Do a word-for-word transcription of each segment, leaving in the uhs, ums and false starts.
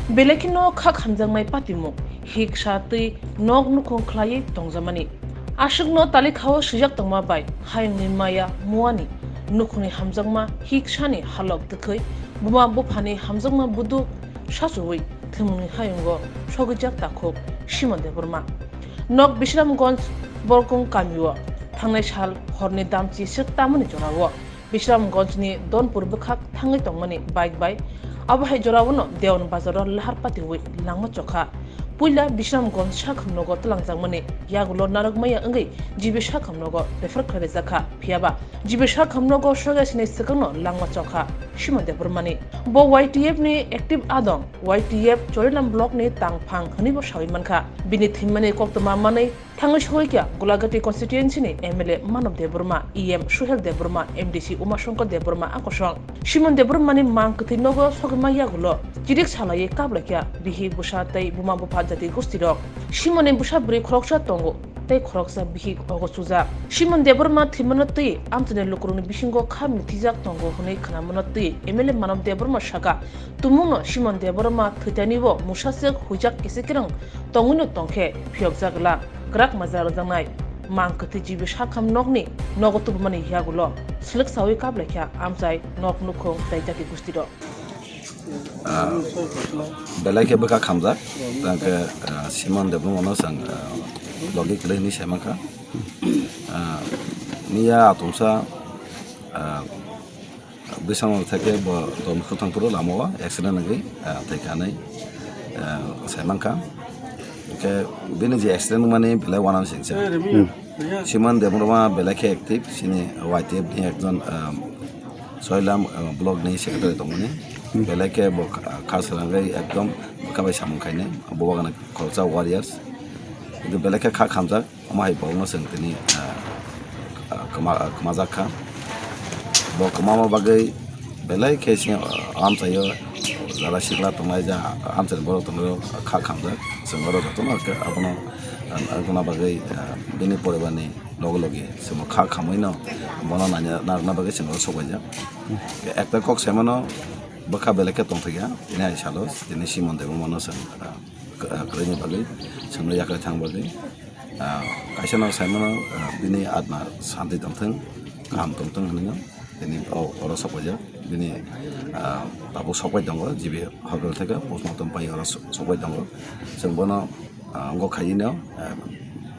Belai kheno kha khamjaknai patimung, hik sa twi nok nukhung khlaiwi tongjamani. Aswkno talikhao swijak tongma bai hayungni maya muani nukhungni hamjakma hik sani halok twkhwi buma buphani hamjakma buduk sachuwi thwngmungni hayungo sogwijak takhuk Simon Debbarma. Nok Bisramganj Borkung kamio thangnai sal horni damchi swk tamani jorao Bisramganjni Donpur bwkhak thangwi tongmani bike bai abo hai jorao no Dewan Bazaro lahar patiwi langma chokha. Puila Bisramganj sakham nogo twlangjakmani yagulo narwkmaya wngwi G B sakham nogo refer khlai rijak kha. Phiyaba G B sakham nogo sogya sini swkangno langma chokha Simon Debbarmani. Bo Y T F ni active adong, Y T F Chorilam block ni tangphang hwnwibo sawi mankha. Bini thwimani koktwma manwi thangwi sogwi kha Golagati constituency ni M L A Manav Debbarma, E M Suhel Debbarma, M D C Umashankar Debbarma a kosong. Simon Debbarmani mang kwthwi nogo sogwima yagulo chirik salaiwi kaplaikha bihik bwsa tei buma bupha jati gostirok. Simonni bwsa bwrwi khoroksa tongo tei khoroksa bihik ogo chujak. Simon Debbarma thwimano twi amchaini lukurokni bisingo kha mithijak tongo hwnwi khwnamano twi M L A Manav Debbarma sakha, tumungno Simon Debbarma thwitanibo musaswk huijak kisi kwrwng tongwino tongkhe phiyokjak lang kwrak majra rwjaknai. Mang kwthwi G B sakham nokni nogo tubumani yagulo swlwk sawi kaplaikha amchai nok nukhung tei jati gostirok. Ah, belai khe bwkha khamjak, tangkhe, ah, Simon Debbarmano chwng, ah, logi kwlwi hwnwi sai mankha. Ah, miya atomsa, ah, bwskango theke bo Donpur thangphuru lamao accident wngwi, ah, thai kanwi, ah, sai mankha. Hwnkhe bini je accident wngmani belai uanani singcha. Hmm. Simon Debbarma belai khe active, chini Y T F ni ekjon, ah, Soilam, ah, block ni secretary tongmani. Hmm. Belai khe bo kha, kha swrangwi ekdom bwkha bai samung khainai. Bo bagana khoroksa warriors. Kintu belai khe kha khamjak, omo hai borokno chwng tini, ah, ah, kwma, ah, kwmajak kha. Bo kwmama bagwi belai khe se, ah, amchaio jara sikla tongnai, ja amchaini borok tongnai, kha khamjak. Chwng oro jotono khe abono, ah, wngna bagwi, ah, bini poribarni loge loge chwngno kha khamwino bono naina narwkna bagwi chwng oro sok laijak. Ekta kok saimano bwkha belai khe tongthokya, tini hai salo, tini Simon Debbarmano chwng, ah, kwrwini bagwi, chwngno yakarwi thang bagwi. Ah, kaisa no saimano, ah, bini atma santi tongthwng, kaham tongthwng hwnwi no tini o, oro sok laijak. Bini, ah, tabuk sok pai tongo, G B hospital theke postmortem pai oro sok, sok pai tongo. Chwng bono, ah, wngkha khaiyino, ah,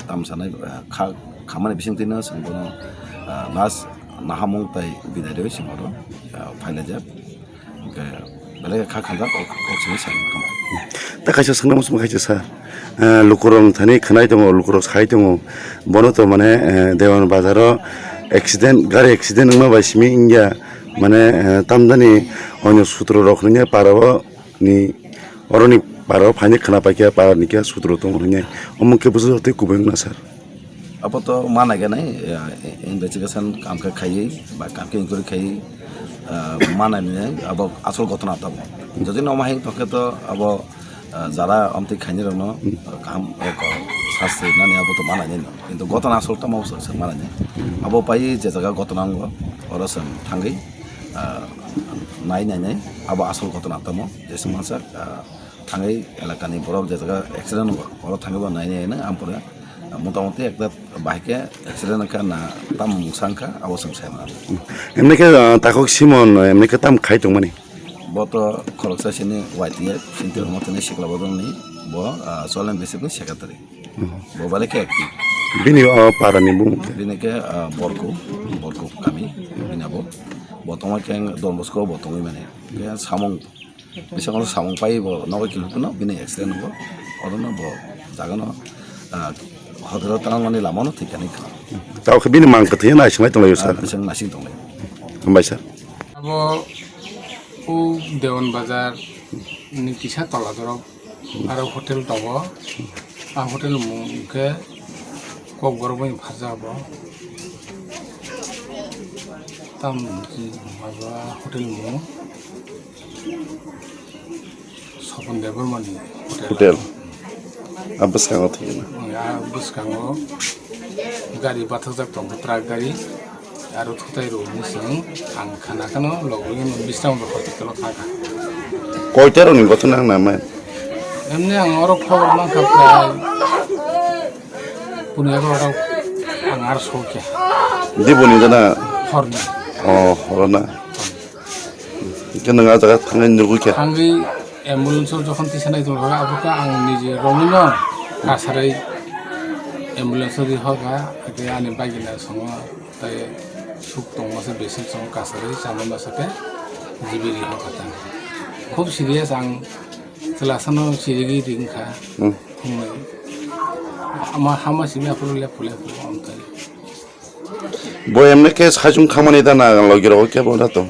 tam sanai, ah, kha, khamani bisingtwino chwng bono, ah, last nahamung tai bidai rwi chwng oro, ah, phai laijak. Hwnkhe belai kha khamjak, kok, kok simi sai mankha. Ta kaisa swngna muchung kaisa sa, eh, lukurok thani khwnai tongo, lukurok sai tongo, bono to mane, eh, Dewan Bazaro accident, gari accident wngma bai simi wngya, mane, eh, tamjani onyo sutro rok hwnwi parao ni, oroni parao phaini khwna paikha, para ni khe sutro tongo hwnwi, omo khe bwswk tei kubui wngna sir. Abo to ma naiganai, eh, investigation kam khe khaiwi ba kam khe inquiry khaiwi, eh, ma nainai abo asol ghotona tamo. Jodi no ma hai tongkhe to abo, eh, jara amtwi khainai rokno, eh, kaham, eh, ko sasti nani abo to ma nainai no. Kintu ghotona asol tamo se, se ma nainai. Abo pai je jaga ghotona wngo, oro chwng thangwi, eh, nai nainai abo asol ghotona tamo. Jesa mansa, eh, thangwi elakani borok je jaga accident wngo, oro thangwi bo nai nainai ang pore. Motamoti ekta bahai khe accident wngkha na tam mungsa wngkha, abo chwng sai mano. Emni khe, ah, takhuk Simon, emni khe tam khai tongmani? Bo to khoroksa sini Y T F, Sinti Rongma Tini Sikla Bodolni, bo, ah, Soilam Bisip ni secretary. Hmm. Bo bale khe active. Bini o para ni bumung khe? Bini khe, ah, Borku, Borku kami, bini abo. Bo tongma khe Don Bosco bo tongwi mani. Khe samung Bisingo samung pai bo nogo kiphilphano bini accident wngo. Orono bo jagano, ah, hospital twlangmani lamano thwikani kha. Tao khe bini mang kwthwi naisingwlai tonglaio, sir? Ah, bising naising tonglai. Hambai, sir. Abo o Dewan Bazar ni kisa tola dorop aro hotel tongo. A hotel mung khe Kokborok bai pharjak abo. Tam hotel mung. Sopon Debbarmani hotel. Hotel. A bwskango thwina. A bwskango gari bathajak tongo, truck gari. Aro thutai rw hwnwi chwng ang khana kheno logwi no bisram rw hospital o thangkha. Koita rokni gothona nang nai? Emni ang oro khobor mankha prai puni aro oro ang ar sokya. Diboni dana? Horni. Oh, horona. Ke nang a jaga thangwi nugwi kha? Thangwi ambulance o jokhon tisa nai tongkha, abo khe ang nije romino kasarwi ambulance o ri horkha, ake ani bagina songo tai suk tongma se besi songo kasarwi chama masa khe jibi ri horkha ta. Khub serious ang. Chwlasano chirigwi ringkha. Hmm. Hwnwi. Ama hama simi aphuru lephru lephru amthai. Bo emne khe saichung khamani da na logi rogo khe bo da to.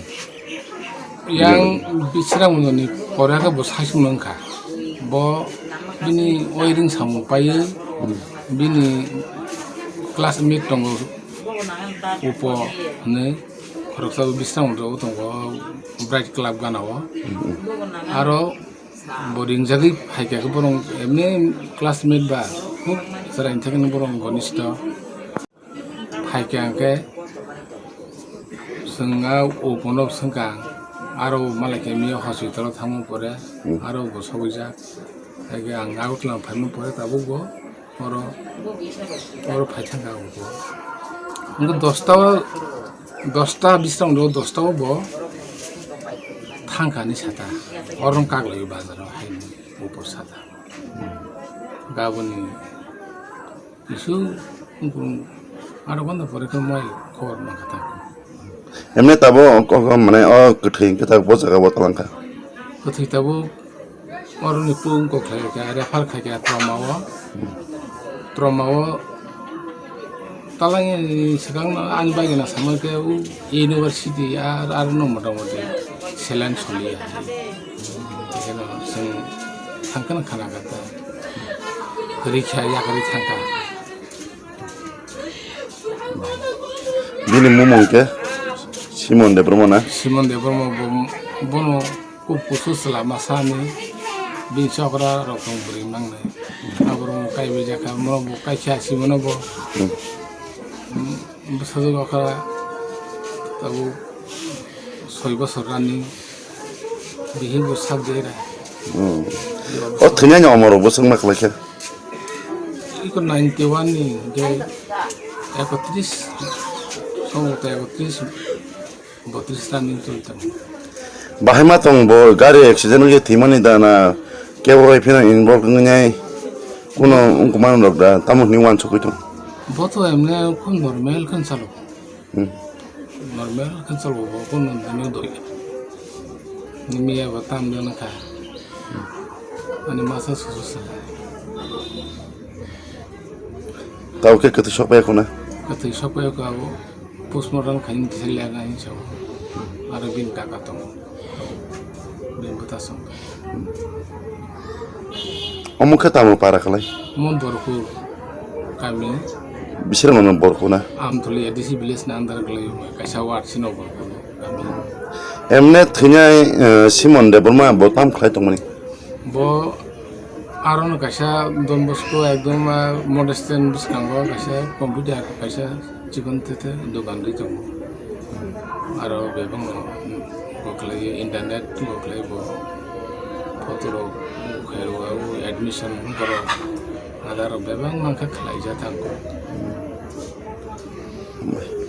Yang bisrang mwnani pore khe bo saichung wngkha. Bo bini oiring samung paiwi bini classmate tongo Upo hwnwi khoroksa bo bisrang mwnani tongo Bright Club gana o. Hmm. Aro Bo ringjagwi phaikha khe borok emni classmate ba khub chwraini thekno borok ghonistho. Phaikha hwnkhe chwng a upono swngkha ang, aro malaikha mia hospital o thangma pore, hmm, aro bo sogwijak. Haikhe ang Agartala phaima pore tabuk bo Oro, oro phai thangkha ang bo. Hwnkhe dosta o, dosta bisrang do, dosta o bo thangkha ni sata. Oro wng kaglai o bazar o hai ni upor sata. Gaboni kisu wngkung aro ghonta pore khe mai khobor mankha thangkha. Emne tabo o, o, mane o kwthwi hwnkhe tabuk bo jaga o twlang kha. Kwthwi tabuk Oroni pung kok khlai kha, refer khai kha trauma o. Trauma o talangni swkang no ani bagwi na sama khe o university ar, ar no mota moti saline soli ya. Ekheno chwng thangkhana khana kha ta. Rikha yakarwi thangkha. Bini mumung khe Simon Debbarma na? Simon Debbarma bo, bono Kuk kusu chwla masa ni bini chokra rok tong bwrwi mangnai. Aborok bo kaibai jakha, borok bo kaikha simono bo. Hmm. Hmm, bwsajwk okra tabuk soi bosor rani bihik bo sak de ra. Hmm. O thwinani omor rok bo chwngma kwlai khe. Iko ninety one ni je ekotris, somo ekotris. Botris running choli tongo. Bahai ma tong bo gari accident wngwi thwimani da na kebo bai phano involve wngnai kuno wngkukmani rok da tamo hwnwi uansukwi tong. Bo to emne khub normal khe chalo. Hmm. Normal khe chalo bo kuno dino doi. Nimi abo tam dana kha. Ani masa susu sa. Tao khe kwthwi sok pai khuna. Kwthwi sok pai kha abo. Postmortem khaini kisa lek ani sao. Aro bini kaka tongo. Bini bwta song. Omo khe tamo para khalai? Omo Borkhur kami. Bising mano Borkhur na? Amtholi A D C village na andar khlai kaisa ward sino Borkhur kami. Emne thwinai, eh, Simon Debbarma bo tam khlai tongmani? Bo arono kaisa Don Bosco ekdom, ah, modest stand bwskango kaisa computer kaisa chikon tete dogan ri tongo. Aro bebakno bo khlai internet bo khlai bo photo rok khairok admission borok Aadhaar rok bebak mankha khlaijak thango.